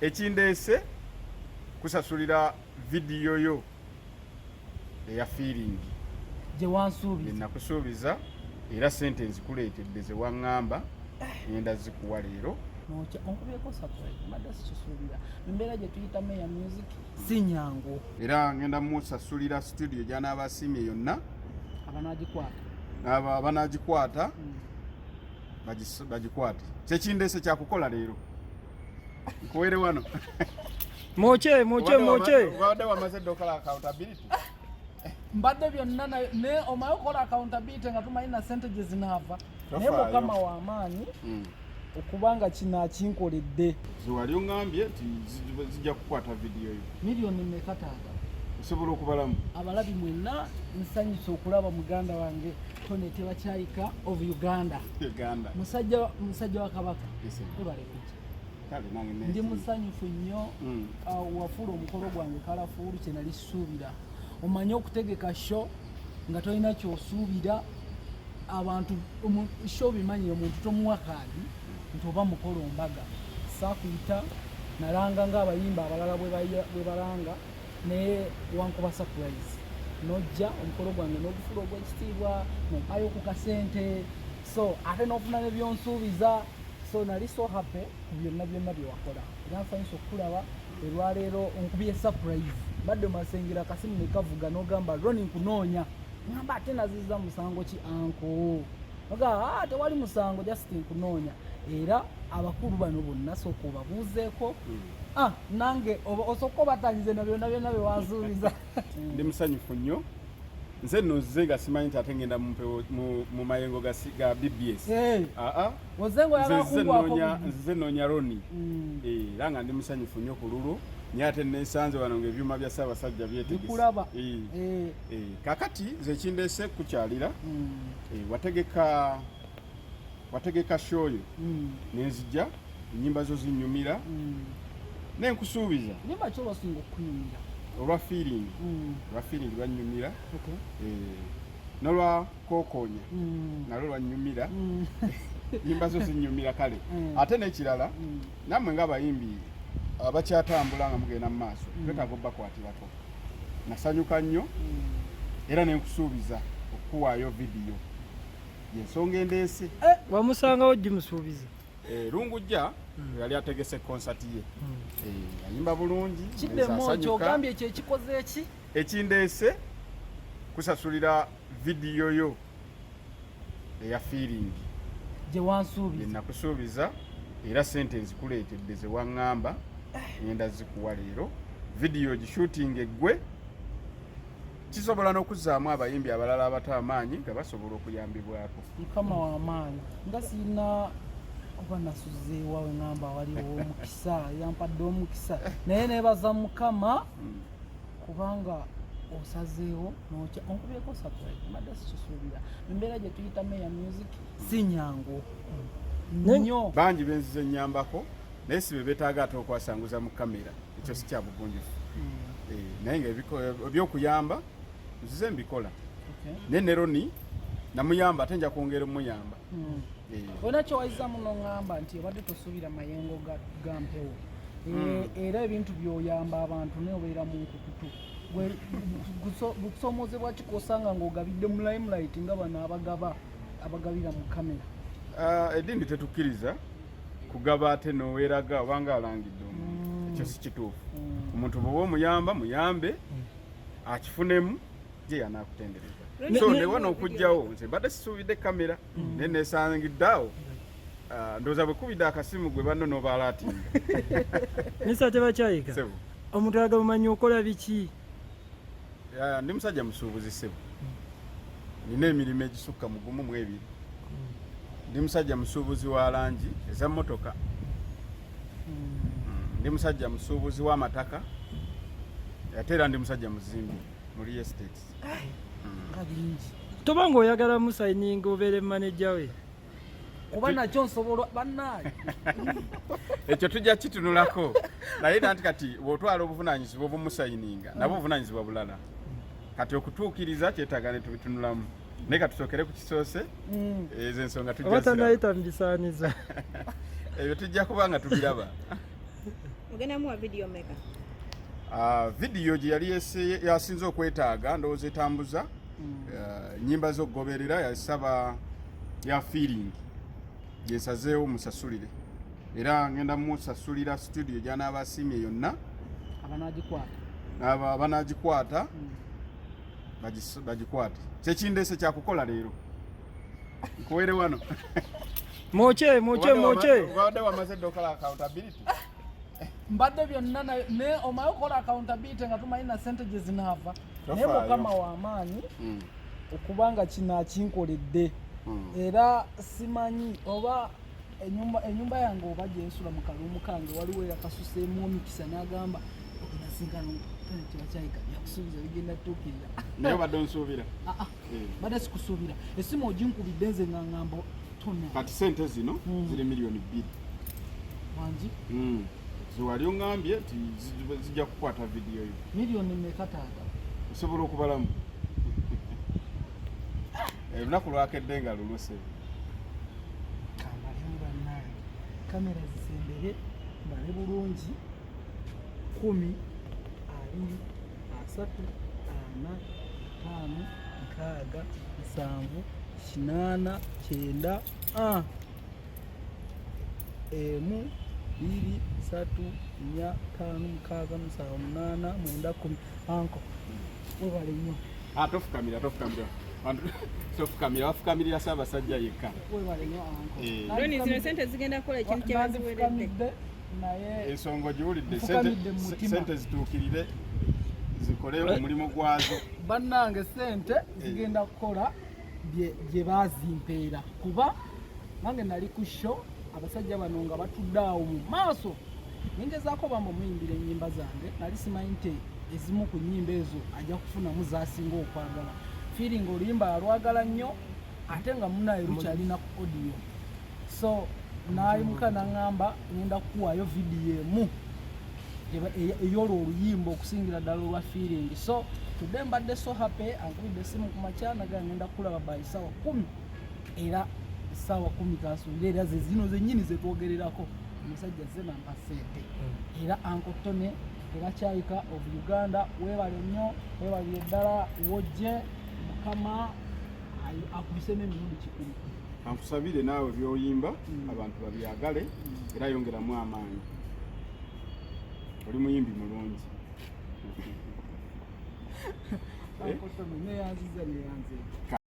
Ekindeese kusasulira vidiyo yo eya feeling gye wansuubiza. Nakusuubiza era sente nzikuleetedde ze waŋŋamba, ngenda zikuwa leero. Nokya onkubyeko surprise, mbadde sikisuubira. Embeera gye tuyitamu eya music si nyangu. Era ngenda musasulira studio gy'anaaba asiimye yonna. Abanaagikwata. Abanaagikwata bagikwate. Kyekindeese kyakukola leero. Nkuwere wano. Moche, moche, moche. Obadde wamaze dda okola accountability? Mbadde byonna naye omaye okukola accountability nga tumanyi na sente gye zinaava. Naye Tofaayo. Mukama w'amaanyi okubanga kino akinkoledde. Ziwali oŋŋambye nti zijja kukwata vidiyo yo. Miliyoni mmeka taata? Osobola okubalamu? Abalabi mwenna nsanyuse okulaba muganda wange Tony Tebakyayika of Uganda. Uganda. Musajja wa Kabaka. Yes, sir. Webale kujja. Kale nange Ndi neesiimye. musanyufu nnyo. Wafuula omukolo gwange kalafuulu kye nali ssuubira. Omanye okutegeka show nga tolina ky'osuubira. Abantu, show bimanyi omuntu tomuwa kaadi nti oba mukolo mbaga. Saakuyita nalanga ng'abayimba abalala bwe balanga, naye wankuba surprise. N'ojja omukolo gwange n'ogufuula ogw'ekitiibwa, n'ompayo ku kasente, so ate n'ofuna ne by'onsuubiza. So nali so happy ku byonna byonna bye wakola. Era nsanyusa okukulaba olwaleero, onkubye surprise. Mbadde masengera akasimu ne kavuga n'ogamba Ronnie nkunoonya. Ngamba ate nazizza musango ki anko? Oga, tewali musango, just nkunoonya. Era abakulu bano bonna sooka obabuuzeeko. Nange osooka obatanyize na byonna byonna bye wansuubiza. Ndi musanyufu nnyo. Nze nno nzize nga simanyi nti ate ngenda mu mayengo ga BBS. Hey. Oze ng'oyagala Nze nzize kungwako nnoonya, bubi. nzize nnoonya Ronnie. Era nga ndi musanyufu nnyo ku lulwo. Naye ate neesanze wano ng'ebyuma bya Ssaabasajja byetegese. Bikulaba. Kaakati nze ekindeese kukyalira. Wategeka show yo. Nenzija, ennyimba zo zinnyumira. Ne nkusuubiza. Nnyimba ki olwasinga okukunyumira? Olwa feeling. Olwa feeling lwannyumira. N'olwa kookoonya. Nalwo lwannyumira. Ennyimba zo zinnyumira kale. Ate n'ekirala, nammwe ng'abayimbi abakyatambula nga mugenda mu maaso, twetaaga obbakwatirako. Nasanyuka nnyo era ne nkusuubiza okukuwaayo vidiyo. Y'ensonga endeese. Wamusangawo gimusuubiza? Lungujja yali ategese konsati ye. Ayimba bulungi, Kiddemu asanyuka. ky'ogambye ekyo ekikoze eki? Ekindeese kusasulira vidiyo yo eya feeling gye wansuubiza. Nakusuubiza era sente nzikuleetedde ze waŋŋamba, ngenda zikuwa leero. Vidiyo gishooting eggwe, kisobola n'okuzzaamu abayimbi abalala abato amaanyi nga basobola okuyambibwako. Mukama w'amaanyi, nga sirina oba nasuzeewa we ŋŋamba waliwo omukisa, yampadde omukisa, naye neebaza Mukama kubanga osazeewo nokya onkubyeko surprise, mbadde sikisuubira. Embeera gye tuyitamu eya music si nyangu nnyo. Bangi benzize nnyambako, naye si be beetaaga ate okwasanguza mu kamera, ekyo si kya bugunjufu. Naye nga ebyokuyamba nzize mbikola. Naye ne Ronnie namuyamba, ate nja kwongera omuyamba. Olina kyowayiza muno ŋŋamba nti obadde tosuubira mayengo ga mpewo. Era ebintu by'oyamba abantu naye obeera mu nkukutu. Gusoomozebwa ki kw'osanga ng'ogabidde mu limelight nga bano abagabira mu kamera? Eddiini tetukkiriza kugaba ate n'oweeraga obanga alangidde omuntu. Ekyo si kituufu. Omuntu bw'oba omuyamba, muyambe akifunemu, ye yanaakutendereza. So ne wano okujjawo nze mbadde sisuubidde kamera, naye neesangidde awo. Ndowooza bwe kubidde akasimu gwe banno n'obaalaatinga. Mr. Tebakyayika, Ssebo. omuntu ayagala omanyi okola biki? Ndi musajja musuubuzi ssebo. Nina emirimu egisukka mu gumu mu ebiri. Ndi musajja musuubuzi wa langi eza mmotoka. Ndi musajja musuubuzi w'amataka. Ate era ndi musajja muzimbi mu real estate. Nga bingi. Toba ng'oyagala musayininga obeere manager we. Kuba nakyo nsobola bannaaye. Ekyo tujja kitunulako. Naye nanti kati bw'otwala obuvunaanyizibwa obumusayininga, nabwo obuvunaanyizibwa bulala. Kati okutuukiriza kyetaaga ne tubitunulamu. Naye katusookere ku kisoose. Ezo ensonga tujja Oba ziraba. tannayita mu bisaanizo. Ebyo tujja kuba nga tubiraba. Ogenda muwa video meka? Video gye yali yasinze okwetaaga, ndowooza etambuza nyimba z'okugoberera, yasaba ya Feeling, gyensazeewo musasulire, era ngenda musasulira studio gy'anaaba asiimye yonna. Abanagikwata. Abanagikwata bagikwate. Kyekindeese kyakukola leero, nkuwere wano. Mwoke, mwoke, mwoke. Obadde wamaze dda okola accountability. Mbadde byonna ne omaye okukola accountability nga tumanyi na sente gye zinaava, naye Tofaayo. Mukama w'amaanyi okubanga kino akinkoledde. Era simanyi oba enyumba yange oba gyensula mu kaluumu kange waliwo eyakasuseemu omukisa n'agamba ogenasinkana Tebakyayika, yakusuubiza bigenda tutuukirira. Naye obadde onsuubira? Ah, ah. Eh. Badde sikusuubira, essimu oginkubidde nze nga ngamba tona. Kati sente zino ziri miliyoni 2. Wangi? Ziwali oŋŋambye nti zijja kukwata vidiyo yo. Miliyoni meka, taata? Osobola okubalamu? Olunaku lwakedde nga luluse. Kambalemu bannange, kamera zisembere mbale bulungi: 10, 20, 30, 40, 50, 60, 70, 80, 90, 1, 2, 3, 4, 5, 6, 7, 8, 9, 10. Uncle, webale nnyo. Ah, tofukamira, tofukamira. Tofukamira, bafukamirira Ssaabasajja yekka. Webale nnyo, uncle. Eh. Doni, zino sente zigenda kukola ekintu kye baziweredde. Nandifukamidde naye. Ensonga ogiwulidde. Nfukamidde mu mutima. Sente zituukirire, zikole omulimu gwazo. Bannange, sente zigenda kukola bye bazimpeera, kuba nange nali ku show, abasajja bano nga batudde awo mu maaso, nengezaako bamba omuyimbira ennyimba zange. Nali simanyi nti ezimu ku nnyimba ezo ajja kufunamu zasinga okwagala. Feeling oluyimba alwagala nnyo, ate nga munaye lukyalina ku audio, so nayimuka naŋŋamba ngenda kukuwaayo vidiyo emu ey'olwo oluyimba, okusingira ddala olwa Feeling. So today mbadde so happy. Ankubidde essimu ku makya nagaa ngenda kukulaba by sawa 10, era sawa 10 kansuubire era ze zino zennyini zetwogererako. Omusajja ze nampa sente. Era Uncle Tony Tebakyayika of Uganda, weebale nnyo, weebalire ddala wojje. Mukama akubisemu emirundi 100. Kankusabire naawe by'oyimba abantu babyagale, era yongeramu amaanyi, oli muyimbi mulungi. Uncle Tony, neyanziza, neyanze.